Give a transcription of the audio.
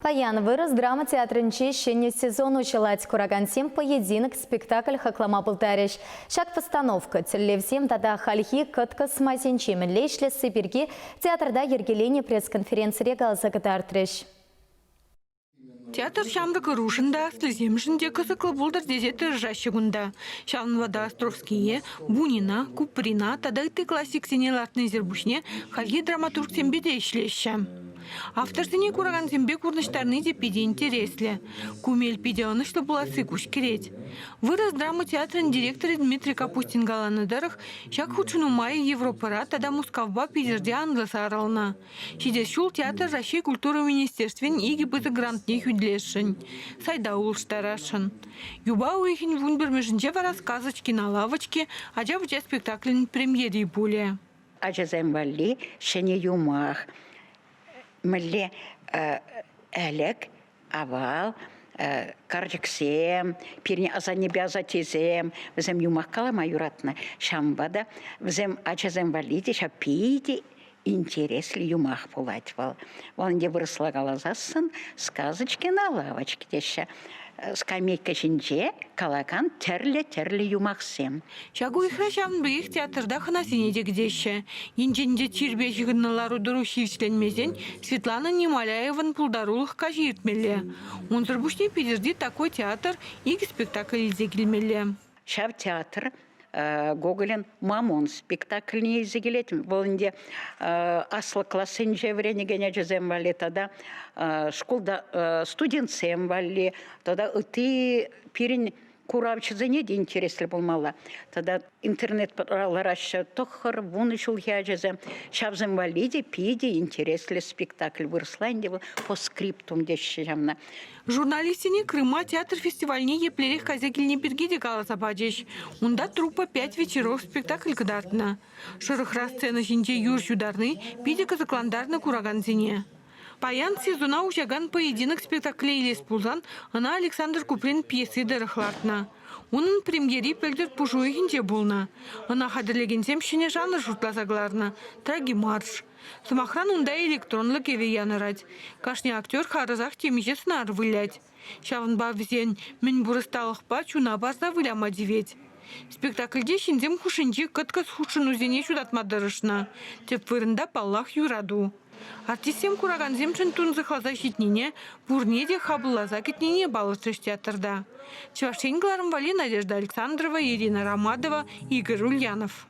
Паян Вырӑс драма театрӗнче ҫӗнӗ сезон уҫӑлать. Куракансем «Поединок» спектакль хаклама пултарӗҫ. Ҫак постановка, тӗллевсем тата хальхи кӑткӑс майсенче мӗнле ӗҫлесси пирки театрта йӗркеленӗ пресс-конференцире каласа кӑтартрӗҫ. Театр ҫамрӑк ӑрушӑн та, аслисемшӗн те кӑсӑклӑ пултӑр тесе тӑрӑшаҫҫӗ кунта. Ҫавӑнпа та Островские, Бунина, Куприна тата ытти классиксене лартнисӗр пуҫне хальхи драматургсемпе те ӗҫлеҫҫӗ. Авторсене куракансемпе курнӑҫтарни те питӗ интереслӗ. Ку мел питӗ ӑнӑҫлӑ пуласси куҫ кӗрет. Вырӑс драма театрӗн директорӗ Дмитрий Капустин каланӑ тӑрӑх, ҫак хутшӑну майӗ Европӑра тата Мускавпа Питӗрте анлӑ сарӑлнӑ. Ҫитес ҫул театр Раҫҫей культура министерствин икӗ пысӑк грантне хӳтӗлесшӗн, сайта улӑштарасшӑн. Юпа уйӑхӗн 11-мӗшӗнче вара «Сказочки на лавочке» ача-пӑча спектаклӗн премьери пулӗ. Ачасем валли ҫӗнӗ юмах. Мӗнле ӗлӗк, авал карчӑксем, пирӗн асаннепе асаттесем, вӗсем юмах калама юратнӑ. Ҫавӑнпа та вӗсем ачасем валли те ҫав питӗ интереслӗ юмах пулать вӑл. Вӑл ӗнтӗ вырӑсла каласассӑн «Сказочки на лавочке» теҫҫӗ. Скамейка ҫинче калакан тӗрлӗ-тӗрлӗ юмахсем. Ҫак уйӑхра ҫавӑн пекех театрта хӑнасене те кӗтеҫҫӗ. Енчен те чирпе ҫыхӑннӑ лару-тӑру ҫивӗчленмесен Светлана Немоляевӑн пултарулӑх каҫӗ иртмелле. Унсӑр пуҫне Питӗрти такой театр икӗ спектакль илсе килмелле. Ҫав театр Гоголӗн «Мамон» спектакльне илсе килет. Вӑл ӗнтӗ аслӑ классенче вӗренекен ачасем валли тата шкулта студентсем валли тата ытти пирӗн куравҫӑсене те интереслӗ пулмалла. Тата интернетра лараҫҫӗ тӑххӑр, вунӑ ҫулхи ачасем. Ҫавсем валли те питӗ интереслӗ спектакль вырӑсла ӗнтӗ вӑл постскриптум теҫҫӗ ҫавна. Журналистсене Крыма театр фестивальне еплерех кайса килни пирки те каласа пачӗҫ. Унта труппа «Пять вечеров» спектакль кӑтартнӑ. Шӑрӑхра сцена ҫинче юр ҫутарни питӗ кӑсӑклантарнӑ куракансене. Паян сезона уҫакан «Поединок» спектакле илес пулсан ӑна Александр Куприн пьеси тӑрӑх лартнӑ. Унӑн премьери пӗлтӗр пуш уйӑхӗнче пулнӑ. Ӑна хатӗрлекенсем ҫӗнӗ жанр шутласа кӑларнӑ – трагимарш. Сӑмахран, унта электронлӑ кӗвӗ янӑрать. Кашни актер харӑсах темиҫе сӑнар вылять. Ҫавӑнпа вӗсен мӗнпур ӑсталӑхпа чуна парса выляма тивет. Спектакльте ҫынсем хушшинчи кӑткӑс хутшӑнусене ҫутатма тӑрӑшнӑ. Тӗп вырӑнта, паллах, юрату. Артистсем куракансемшӗн тунсӑхласа ҫитнине, пурне те хапӑлласа кӗтнине палӑртрӗҫ театрта. Чӑваш Ен кӑларӑм валли Надежда Александрова, Ирина Ромадова, Игорь Ульянов.